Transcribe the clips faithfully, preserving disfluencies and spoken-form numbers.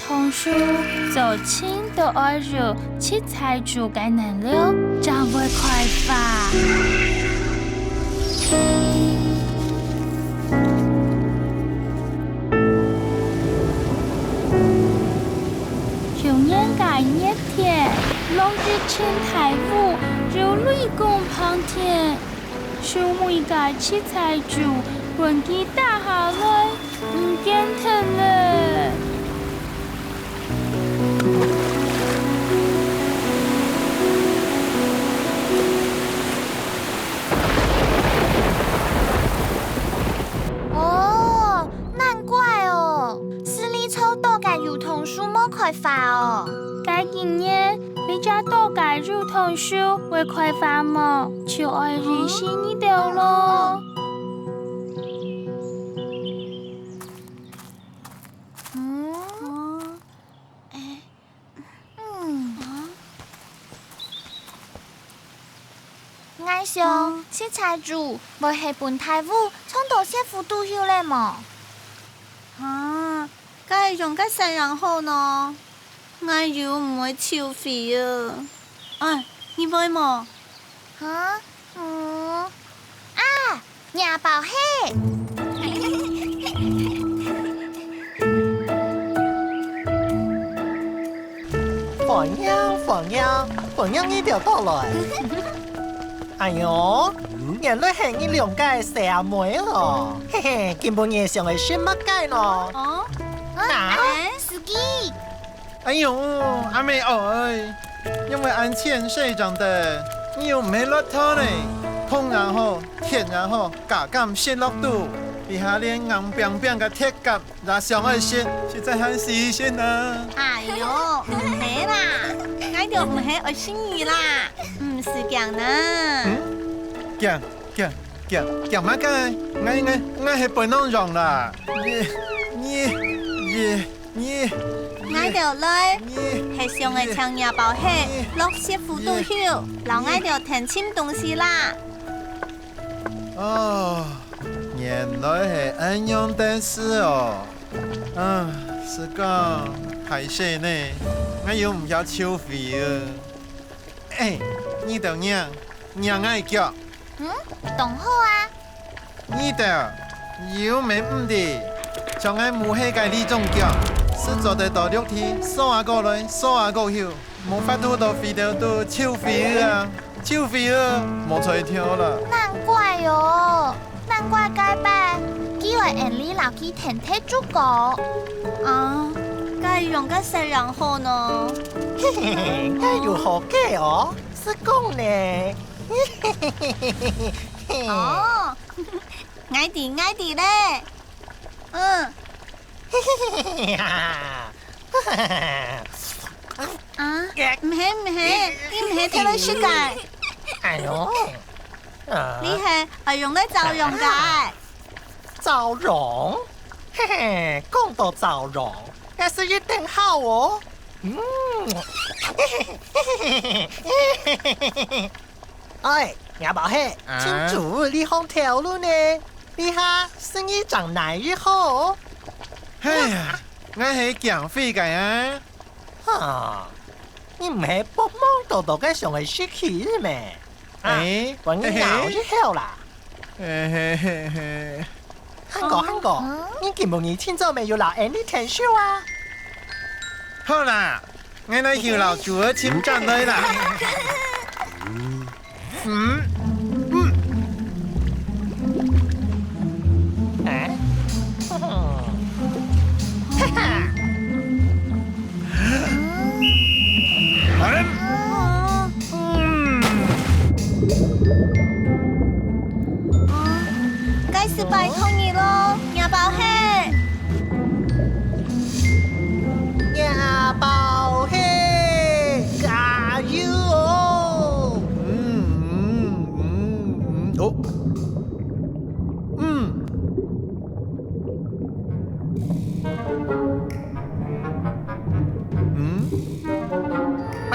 桐樹做盡都愛有七彩珠个能量，正會開花。舊年个熱天，落雨盡大雨，有雷公嗙天。 樹尾个七彩珠分佢打下來，毋見忒了。哦，難怪哦，係這座島个油桐樹無開花哦。該今年，這隻島个油桐樹會開花無？ 就愛聯繫你兜咯。嗯？哦，欸，嗯。啊？𠊎想，哦。七彩珠會係分大雨沖到雪湖肚去了無？啊，該仰結煞正好呢？𠊎又毋會臭飛啊。哎，你會無？ 哈？嗯，啊，若包係。歡迎，歡迎，歡迎你兜到來。哎喲，原來係你兩個細阿妹哦！嘿嘿，今晡日想愛食麼个呢？哦？啊？啊，司機！ 哎喲，阿妹哀，因為恁淺細隻个，你又毋係駱駝呢，風也好，天也好，敢敢食落肚，這下連硬拚拚个鐵甲也想愛食，實在還死心啊！哎喲，毋係啦，𠊎兜毋係愛食你啦，毋使驚啦。嗯？驚，驚，驚，驚麼个？𠊎，𠊎，𠊎係背囊樣啦！你，你，你， 你，𠊎兜來，你，係想愛請若包係，你，落雪湖肚去，你，摎𠊎兜𢯭尋東西啦。哦，原來係恁樣个事哦。啊，係講，敗勢呢，𠊎又毋曉泅水啊。哎，你兜䀴，䀴𠊎腳。 嗯，當好啊！你兜又毋係毋知，像𠊎母係个這種腳，係做得到陸地掃啊過來，掃啊過去，無法度到水頭肚泅水啊，泅水啊，無才調啦。難怪哦，難怪該擺，佢會恁樣摎佢𢯭忒竹篙。啊，該仰結煞正好呢？嘿嘿，該有好計哦，係講呢。 哦，𠊎知，𠊎知咧。嗯。啊，毋係，毋係，你毋係偷來食个。哎喲，啊。你係愛用來照容个。照容？嘿嘿，講到照容，該係一定好哦。嗯。 哎，若包係，啊？請注意這項頭路呢，這下生意正來一好。哎呀，𠊎係驚飛个啊！哈，你毋係發夢到到个想愛食佢咩？啊，哎，分你咬一口啦。嘿嘿嘿嘿。 還過，還過，你今晡日清早乜有摎𠊎俚𢯭手啊？好啦，𠊎來去摎豬仔尋轉來啦。嗯，嗯，哎，哈哈。 該係拜託你咯，若包係。若包係，加油哦！嗯，嗯，嗯，嗯，哦。 嗯？嗯？啊！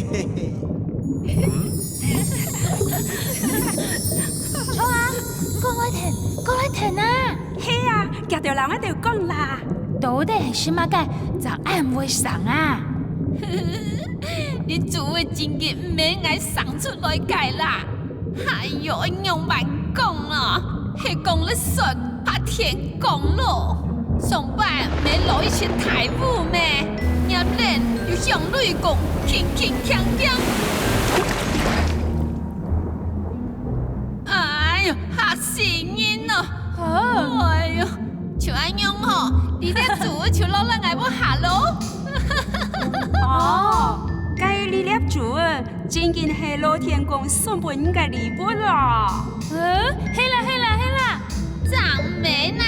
秋啊，你過來跈，過來跈啊！係啊，遽兜摎𠊎兜講啦。到底係麼个正恁會生啊？你主仔真經毋係𠊎生出來个啦！哎喲，仰般講啊？係講了算， 怕天光咯。上擺毋係落一隻大雨咩？黏連又響雷公，鏗鏗鏘鏘。哎喲，嚇死人咯！哎喲，就恁樣吼，這粒珠就落來𠊎屋下咯。哦，該這粒珠 真經係老天公送分你个禮物咯。嗯，係啦，係啦，係啦。正毋係啦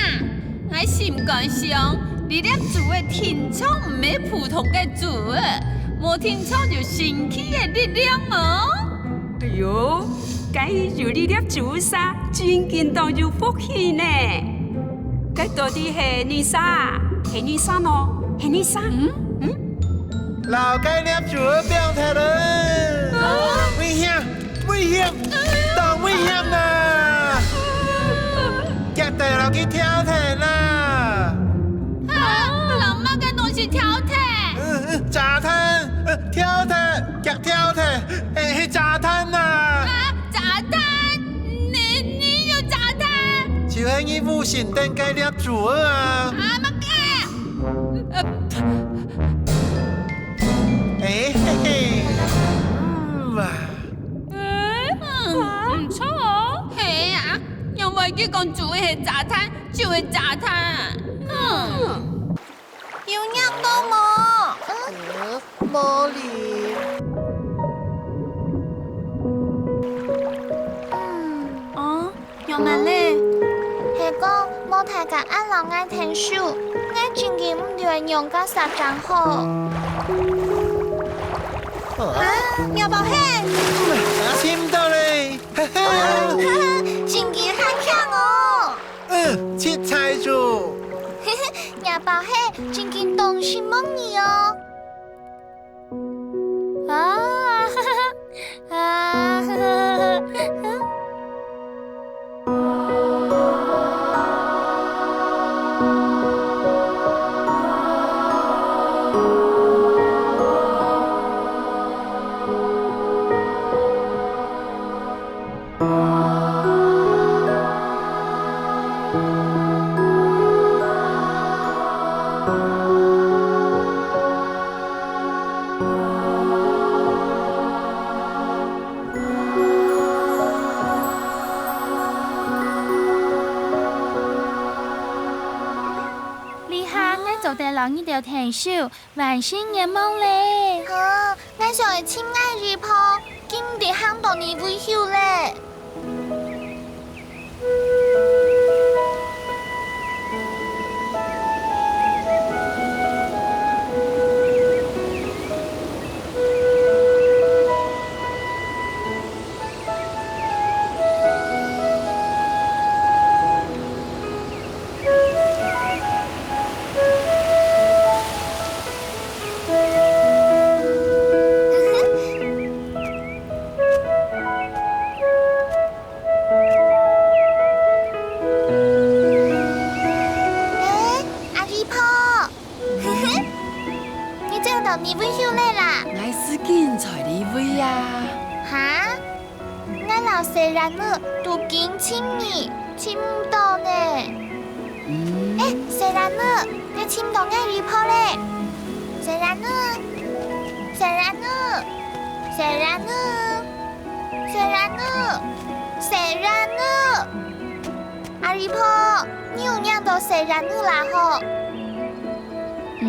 ，𠊎心肝想，這粒珠仔定著毋係普通个珠仔，無定著有神奇个力量哦。哎喲，該有這粒珠儕，真經當有福氣呢。該到底係哪儕啊？係哪儕呢？係哪儕？嗯？嗯？ 摎該粒珠仔放忒了！危險！危險！當危險啊！遽兜摎佢跳忒啦！啊，摎麼个東西跳忒？嗯，嗯，炸彈！呃，跳忒！遽跳忒！係，係炸彈啊！啊，炸彈！你，你有炸彈？就係你屋脣頂該粒珠仔啊！啊，麼个？呃， 哎嘿嘿，嗯啊。嗯，毋錯哦。係啊，仰會記講珠仔係炸彈，就係炸彈。嗯。有䀴著無？嗯，無哩。嗯。哦， 仰般咧？係講無大家恁摎𠊎𢯭手，𠊎真經毋知愛仰結煞正好。啊，若寶兄！尋著咧！哈哈！真經還慶哦！嗯，七彩珠！若寶兄真經當承蒙你哦！ 啊，啊，這下𠊎做得摎你兜𢯭手， 完成願望咧！好，𠊎想愛尋𠊎阿婆，緊毋得行到哪位去咧。欸，阿姨婆，你走到哪位去咧啦？𠊎斯緊在這位啊。哈？ 𠊎摎細然仔都緊尋你，尋毋著呢。嗯。欸，細然仔，你尋著𠊎阿婆咧？細然仔，細然仔，細然仔，細然仔，細然仔。阿姨婆，你有䀴著細然仔啦吼？嗯。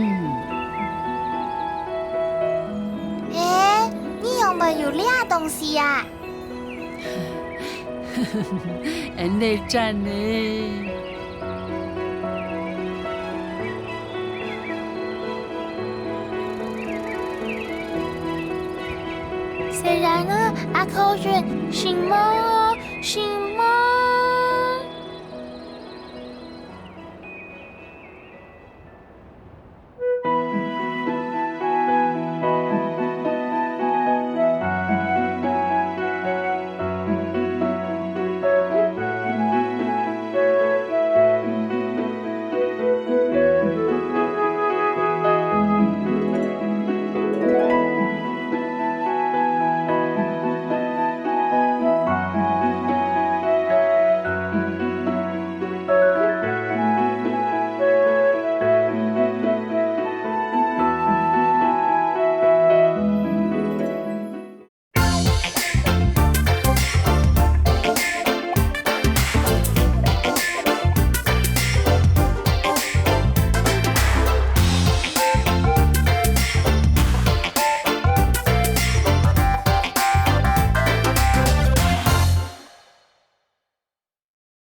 欸，你仰會有這東西啊？ 恁仔讚呢！細然仔，阿哥說，承蒙哦，承蒙